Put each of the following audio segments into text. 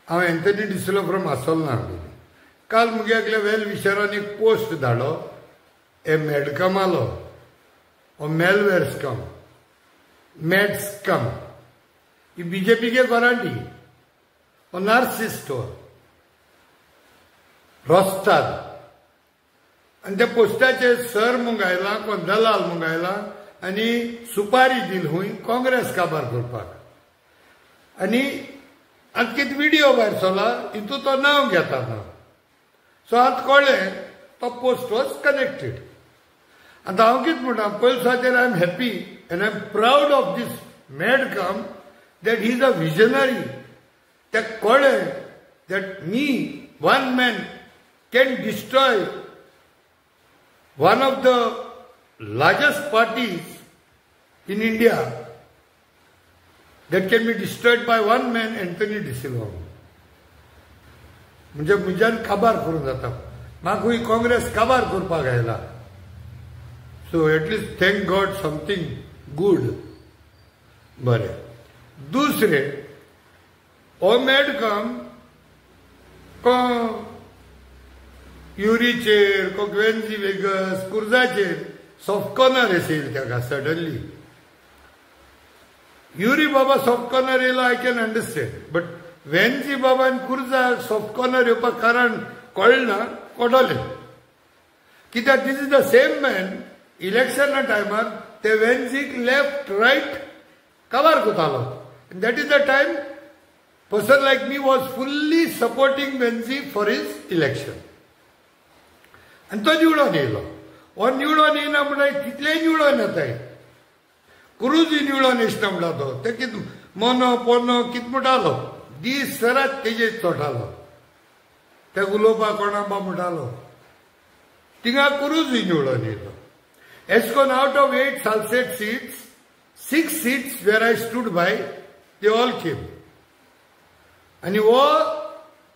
हांव Anthony D'Silva from आसोलना आसलेली. काल मुगे एकल्या वेल विशरान एक पोस्ट धाडलो, ए मॅडकमालो हो मेलवेर स्कम, मॅड स्कम, ही बीजेपीके गरांटी, हो नार्सिस्ट, हो रस्ताद. आनी त्या पोस्टाचेर सर मुंगायला, कोण दलाल मुंगायला आनी सुपारी दिल हुंय काँग्रेस काबार करपाक. आनी आतां कितें विडियो भायर सरला हितून तो नांव घेता ना. सो आतां कळ्ळें तो पोस्ट वॉज कनेक्टेड. आतां हांव कितें म्हणटा, पयले सुवातेर I am happy and I am proud of this Madkam that he is a visionary. ताका कळ्ळें that me one man can destroy one of the largest parties in India that can be destroyed by one man, Anthony D'Silva. म्हणजे म्हज्यान काबार करूंक जाता, म्हाका काँग्रेस काबार करपाक आयला. So at least thank God something good. बरें, दुसरें, हो मॅडकम युरीचेर, वेन्झी वेगस, कुर्जाचेर सॉफ्ट कॉर्नर येयल ताका सडनली. युरी बाबा सॉफ्ट कॉर्नर येयलो, I can understand, but Venzy बाबा आनी कुर्जा सॉफ्ट कॉर्नर येवपाक कारण कळना, कळटलें कित्याक this is the same man. इलेक्शना टायमार ते वेन्झीक लेफ्ट रायट काबार करतालो. That is the time person like me was fully supporting Venzy for his election. आनी तो निवडून येयलो. हो निवडून येयना म्हणल्यार कितलेय निवडून येताय, क्रुजूय निवडून येना म्हणटा तो, ते कितें मोनो पोनो कितें म्हणटालो, दीस रात तेजेर चोटालो, ते उलोवपाक कोणा बा म्हणटालो. थिंगा क्रुजूय निवडून येयलो. एश कोन out of 8 Salcete seats, 6 seats where I stood by, they all came. आनी हो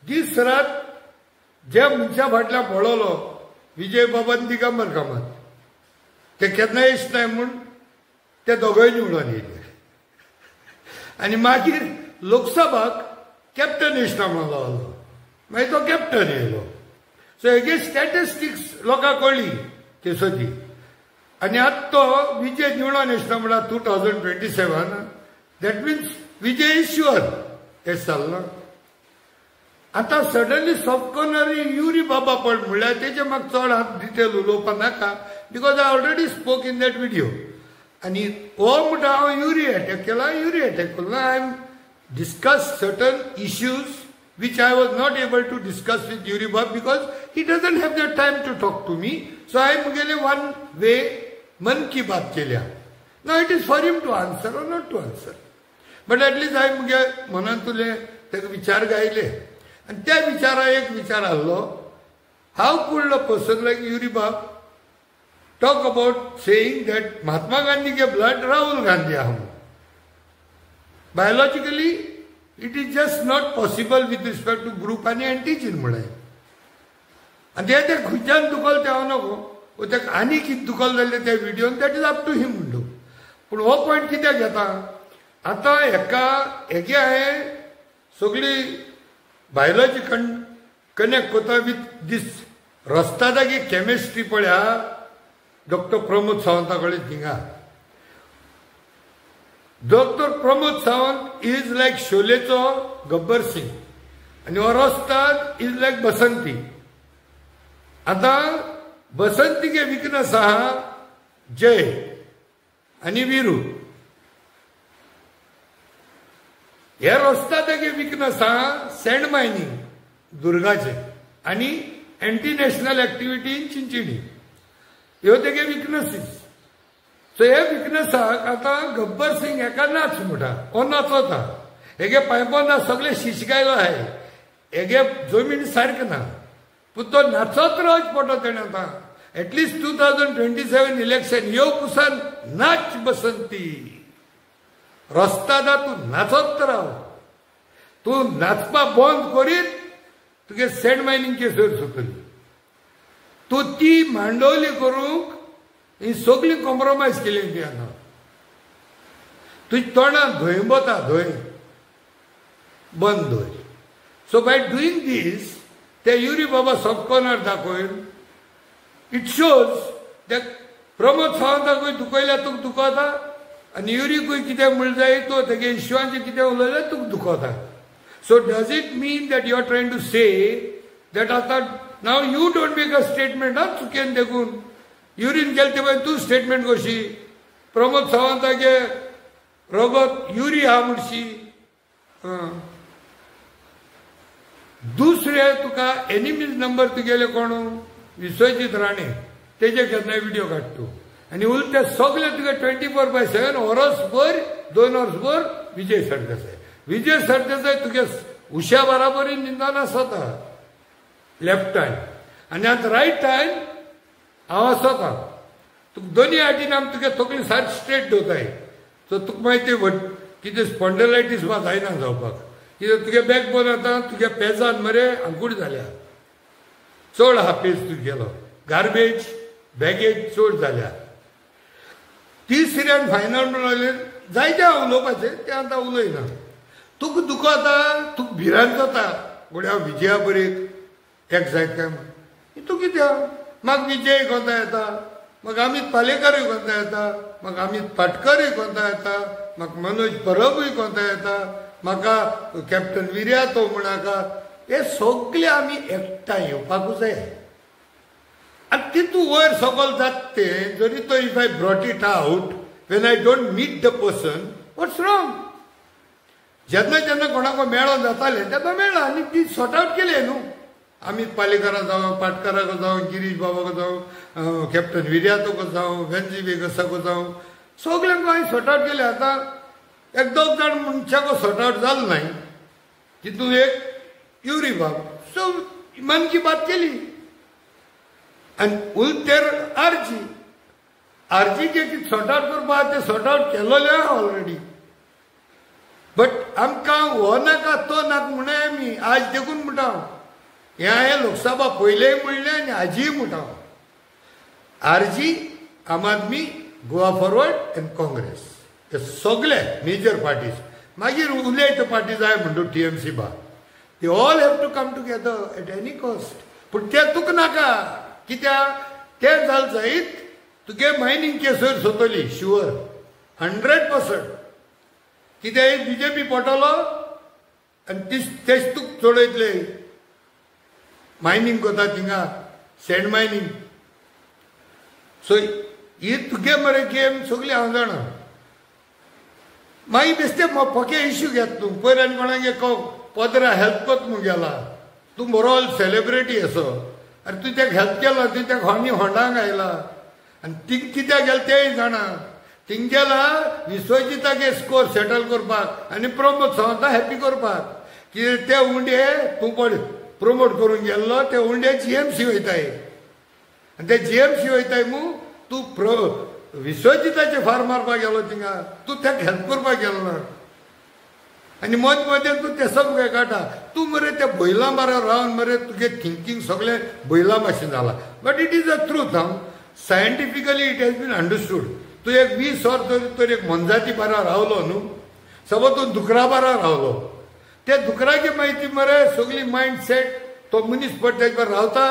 दीस रात ज्या मनशा फाटल्यान पळोलो, विजय बाबान दिगंबर कामत, ते केन्ना येश नाय म्हूण ते दोगय निवडून येयले. आनी मागीर लोकसभाक कॅप्टन येश ना म्हणून लागलो, मागीर तो कॅप्टन येयलो. सो हेगे स्टॅटिस्टिक्स लोकांक कळ्ळी थंयसरची. आनी आतां तो विजय निवडून येश ना म्हणल्यार 2027, that means Vijay is sure. हें जालें. आतां सडनली सॉफ्ट कॉर्नर युरी बाबा पड म्हणल्यार तेजे म्हाका चड हात डिटेल उलोवपाक नाका, because I already spoke in that video. आनी हो म्हणटा हांव युरी एटॅक केला, युरी एटॅक करूं ना. I am discuss certain issues which I was not able to discuss with Yuri Bab because he doesn't have the time to talk to me. So हांवें मुगेले one way मन की बात केल्या. Now it is for him to answer or not to answer, but at least हांवें मुगे मनांतले ताका विचार गायले. आनी त्या विचारा एक विचार आहलो, how could a person like Yuri Bab talk about saying that Mahatma Gandhi K blood Rahul Gandhi आहा. Biologically it is just not possible with respect to group आनी एंटीजीन म्हळें. आनी ते ते खंयच्यान दुखल तें हांव नको, ताका आनी कितें दुखल जालें त्या विडियोन, that is up to him म्हणटू. पूण हो पॉयंट कित्याक घेता आतां, हेका हेगे हांवें सगळी बायोलॉजी कनेक्ट करता विथ दीस रस्तादागी केमिस्ट्री पळया डॉक्टर प्रमोद सावंता कडेन. थिंगा doctor Pramod Sawant is like शोलेचो गब्बर सिंग आनी हो रस्ताद is like बसंती. आतां बसंतीगे विकनस आहा जय आनी विरू, हे रस्तादागे विकनस आहा सँड मायनींग दुर्गाचे आनी anti national activity in Chinchinim, ह्यो तेगे विकनसीस. सो हे विकनसाक आतां गब्बर सिंग हेका नाच म्हणटा, हो नाचोता, हेगे पांयपोना सगळे शिशगायलो आहाय, हेगे जमीन सारकें ना, पूण तो नाचत रावचो पडटा तेणें. आतां एटलिस्ट 2027 इलेक्शन येव पुसान नाच बसंती, रस्तादा तूं नाचत राव, तूं नाचपा बंद करीत तुगे सँड मायनींग केस वयर सरतली. तूं ती मांडवली करूंक ही सगळी कॉम्प्रोमायज केली ती. आतां तुज्या तोंडान धंय बता, धंय बंद दवर. सो बाय डुईंग दीस ते युरी बाबा सॉफ्ट कॉर्नर दाखोवन it shows ते प्रमोद सावंताकूय दुखयल्यार तुका दुखोता आनी युरीकूय कितें म्हण जाय तो तेगे इश्यूआंचें कितें उलयल्यार तुका दुखोता. So does it mean that you are trying to say that आतां now you don't make a statement हा चुकेन देखून युरीन केलें ते पळय तूं स्टेटमेंट कशी प्रमोद सावंतागे रगत युरी आहा म्हणशी. दुसरे तुका एनिमीज नंबर तुगेले कोण विश्वजीत राणे तेजे केन्नाय व्हिडिओ काडटा तूं आनी उरते सगळे तुगे 24/7 वरसभर 2 वर्सभर विजय सरदेसाय. विजय सरदेसाय तुगे उशा बराबरीन निंदान आसता लेफ्ट हँड आनी आतां रायट हँड हांव आसता. तुका दोनी हाटीन आमी तुगे तकली सारकी स्ट्रेट दवरताय. सो तुका मागीर ते कितें स्पॉन्डलायटीस बा जायना जावपाक कित्याक तुगे बॅकबोन आतां तुगे पेजान मरे आंकूड जाल्या चड आहा पेज तुगेलो गार्बेज बॅगेज चड जाल्या. तिसऱ्यान फायनल म्हणून जायते उलोवपाचें तें आतां उलयना. तुका दुखता तुका भिरांत जाता घडये हांव विजया बरेक एक जायत काय तूं कित्याक म्हाका विजय कोंता येता म्हाका अमीत पालेकरूय कोंता येता म्हाका अमीत पाटकरूय कोंता येता म्हाका मनोज परबूय कोंता येता म्हाका कॅप्टन विर्यातो म्हणाका हे सगळे आमी एकठांय येवपाकूच जाय. आनी तितू वयर सकयल जाता तें जरी तो if I brought it out when I don't meet the person what's wrong. जेन्ना जेन्ना कोणाक मेळोन जातालें तेन्ना मेळ्ळा आनी ती सॉर्ट आवट केलें न्हू. अमीत पालेकरा जावं पाटकराक जावं गिरीश बाबाक जावं कॅप्टन विर्यातोक जावं वेन्जी वेगसाक जावं सगल्यांक हांवें सॉर्ट आवट केलें. आतां एक दोग जाण मनशाक सॉर्ट आवट जालें न्हय तितून एक युरी बाब सो मन की बात केली आनी उलतेर आरजी आरजी जे कितें सॉर्ट आवट करपाक तें सॉर्ट आवट केलोलें आहा ऑलरेडी. बट आमकां हो नाका तो नाका म्हणून आमी आज देखून म्हणटा हांव हें हांवें लोकसभा पयलेंय म्हणलें आनी आजीय म्हणटा हांव RG Aam Aadmi Goa forward आनी काँग्रेस हे सगळे मेजर पार्टीज. मागीर उलयत पार्टी जाय म्हणटा टीएमसी बा they all have to come together at any cost. पूण तें तुका नाका कित्याक तें जालें जायत तुगे मायनींग केस वयर सोंपतली शुअर 100%. कित्याक बीजेपी पडटलो आनी तेच तुका चडयतले मायनींग करता थिंगा सँड मायनींग. सो ही तुगे मरे गेम सगली हांव जाणा. मागीर बेश्टे पोके इश्यू घेत तूं पयर आनी कोणागे पदरा हेल्प कोत म्हूण गेला तूं बरो सेलेब्रिटी असो आनी तूं तेका हेल्प केला तुवें तेका होंडी होंडांक आयला आनी थिंग कित्याक गेलें तेंय जाणा. थिंग गेला विश्वजितागे स्कोर सेटल करपाक आनी प्रमोद सावंता हॅपी करपाक कित्याक ते उंडे तूं पळय प्रमोट करूंक गेल्लो ते उंडे जीएमसी वयताय आनी ते जीएमसी वयताय मू तूं विश्वजिताचे फार मारपाक गेलो थिंगा तूं तेका हेल्प करपाक गेलो ना आनी मदीं मदीं तूं ते सगळें काडटा तूं मरे त्या बैलां बाराबर रावन मरे तुगे थिंकींग सगळें बैलां भाशेन जालां. But it is a truth हांव scientifically it has been understood. तूं एक 20 वर्स तरी तर एक मोनजाती बाराबर रावलो न्हू समज तूं दुकरा बाराबर रावलो त्या दुकराची माहिती मरे सगळी मायंड सेट तो मनीस पड तेजे बरोबर रावता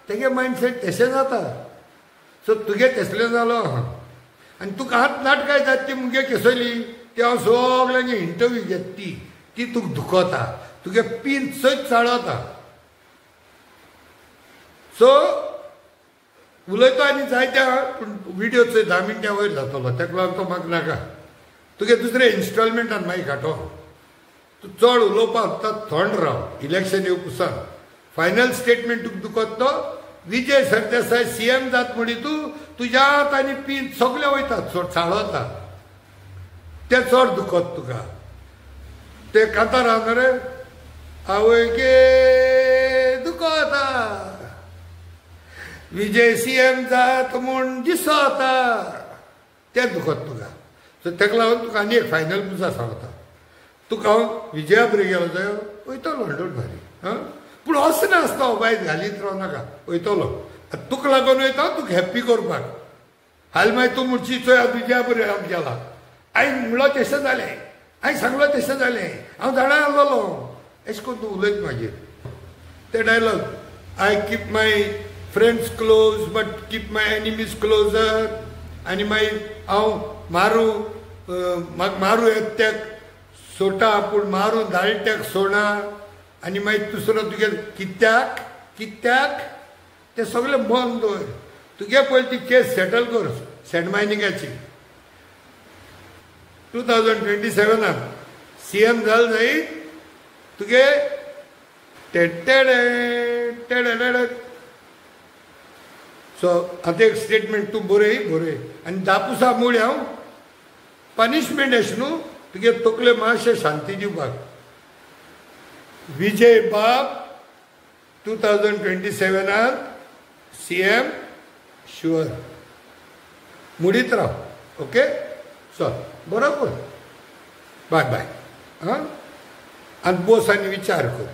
तेगे मायंड सेट तशें जाता. सो तुगे तसलें जालो आहा आनी तुका हात नाटकां जाता ती मुगे केसली ती हांव सगल्यांगे इंटरव्यू घेत ती ती तुका दुखता तुगे पीन सयत चाळवता. सो उलयता आनी जायत्या पूण विडियो चोय 10 मिनटां वयर जातलो तेका लागून तो म्हाका नाका. तुगे दुसरे इन्स्टॉलमेंटान मागीर घाटो तूं चड उलोवपाक आतां थंड राव इलेक्शन येवपा सांग फायनल स्टेटमेंट तुका दुखत तो विजय सरदेसाय सीएम जात म्हणी तूं तुज्या आनी पीन सगळें वयता चड चाळवता तें चड दुखत तुका ते कांतार आहा मरे आवय गे दुखता विजय सीएम जात म्हूण दिसता तें दुखत तुका. सो तेका लागून तुका आनी एक फायनल पुजा सांगता तुका हांव विजया बरें गेलो जाय वयतलो don't वरी हां. पूण अशें नासता बायज घालीत राव नाका वयतलो तुका लागून वयता तुका हॅप्पी करपाक हाल मागीर तूं म्हणशी चोय विजया बरें हांव गेला हांवें म्हणलो तशें जालें हांवें सांगलो तशें जालें हांव जाणा आसलेलो. अशें करून तूं उलयत मागीर ते dialogue, I keep my friends close but keep my enemies closer. आनी मागीर हांव मारू, म्हाका मारू येता त्याक सोटा, पूण मारू धाडट्याक सोडा. आनी मागीर दुसरो तुगे कित्याक कित्याक ते सगळे मन दवर. तुगे पयलीं ती केस सेटल कर सँड मायनिंगाची. 2027 CM जाल जायत तुगे टेटेडे टेडेडे. सो आतां एक स्टेटमेंट तूं बरय बरय आनी दापुसा मुळे हांव पनिशमेंट अशें न्हू, तुगे तकले मातशें शांती दिवपाक. विजय बाब 2027 CM sure. मुडीत राव. ओके, चल बरोबर, बाय बाय. हां, आनी बोस आनी विचार कर.